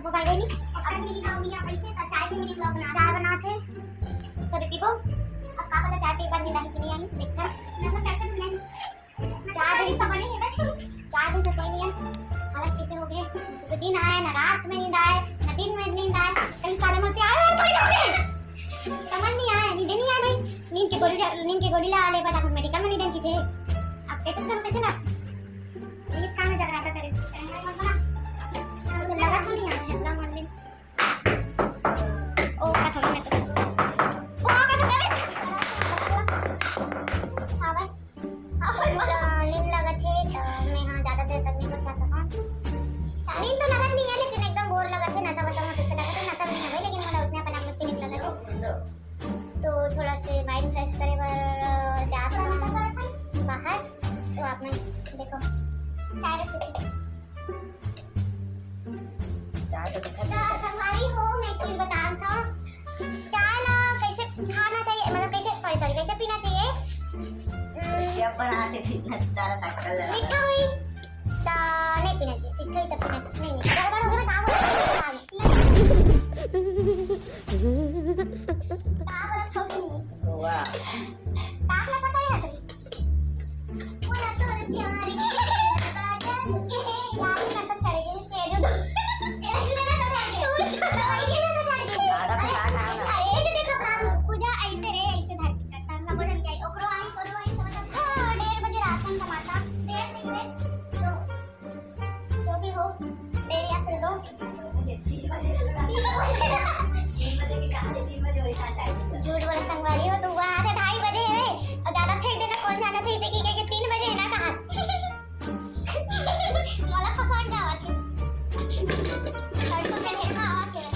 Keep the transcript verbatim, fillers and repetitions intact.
वो भाई बहनी, अब मिली मम्मी या पैसे तो चाय भी मिली लोग ना। चाय बनाथे, तो पीबो। अब का पता चाय पी के बाद नींद आही कि नहीं आही, देखथन। नशा करके तो नहीं। चार दिन से बने ही नहीं। चार दिन से सोई नहीं है। हालत कैसे हो गए? सुबह दिन आए, ना रात में नींद आए, ना दिन में नींद आए। कहीं साले मुझसे आए और थोड़ी लोग हैं। समझ नहीं आया, नींद नहीं आया भाई। नींद की गोली, नींद की गोली ला ले, बता मेडिकल में नहीं देंगी थे। अब कैसे से होते थे ना, पुलिस काम में जगराता करे। मुझे लगा तो नहीं आया, अगला मॉर्निंग। ओ, का थोड़ा मैं तो, ओ, का थोड़ा मैं तो। हाँ भाई। अब मोला नींद लगत हे, त मैं हा ज्यादा देर तक नहीं उठा सकूं। नींद तो लगत नहीं है, लेकिन एकदम बोर लगत हे। नशा वशा में कुछ लगत हे, नशा भी नहीं है भाई, लेकिन मोला उठने अपने आप में फीलिंग लगत हे। तो थोड़ा से माइंड फ्रेश करे बर, अ, जात हूँ बाहर। तो आप मन देखो, चाय रेसिपी। चाय तो दिखा तो संगवारी हो, मैं एक चीज बताना था। चाय ला कैसे खाना चाहिए, मतलब कैसे, सॉरी, सॉरी, कैसे पीना चाहिए? हम्म, जब बनाते थे इतना सारा शक्कर लगा। मीठा हुई तो नहीं पीना चाहिए, मीठा हुई तो पीना चाहिए। नहीं, नहीं, गड़बड़ हो गया, काम हो गया, काम। का बोला था उसने? वाह। ताप ना पता नहीं हंस रही। वो ना तो प्यार के बादल के यार नशा चढ़ गई, ये दो दो। ऐसे नशा चढ़ गई। तू नशा चढ़ गई। आधा फंसा था ना। अरे, ये तो देखो, काम पूजा ऐसे रे, ऐसे धर के करता है, समझ में क्या? ओकरो आई, ओकरो आई, समझ में? हाँ, डेढ़ बजे रात में तमाशा, डेढ़ बजे, दो। जो भी हो, डेढ़ या फिर दो। झूठ बोले संगवारी हो, तू वहाँ आते ढाई बजे है और ज्यादा फेंक देना, कौन जाना था इसे की, कि तीन बजे है ना कहा। मोला फंसा के आवत है। सरसों के ढेर आवत है।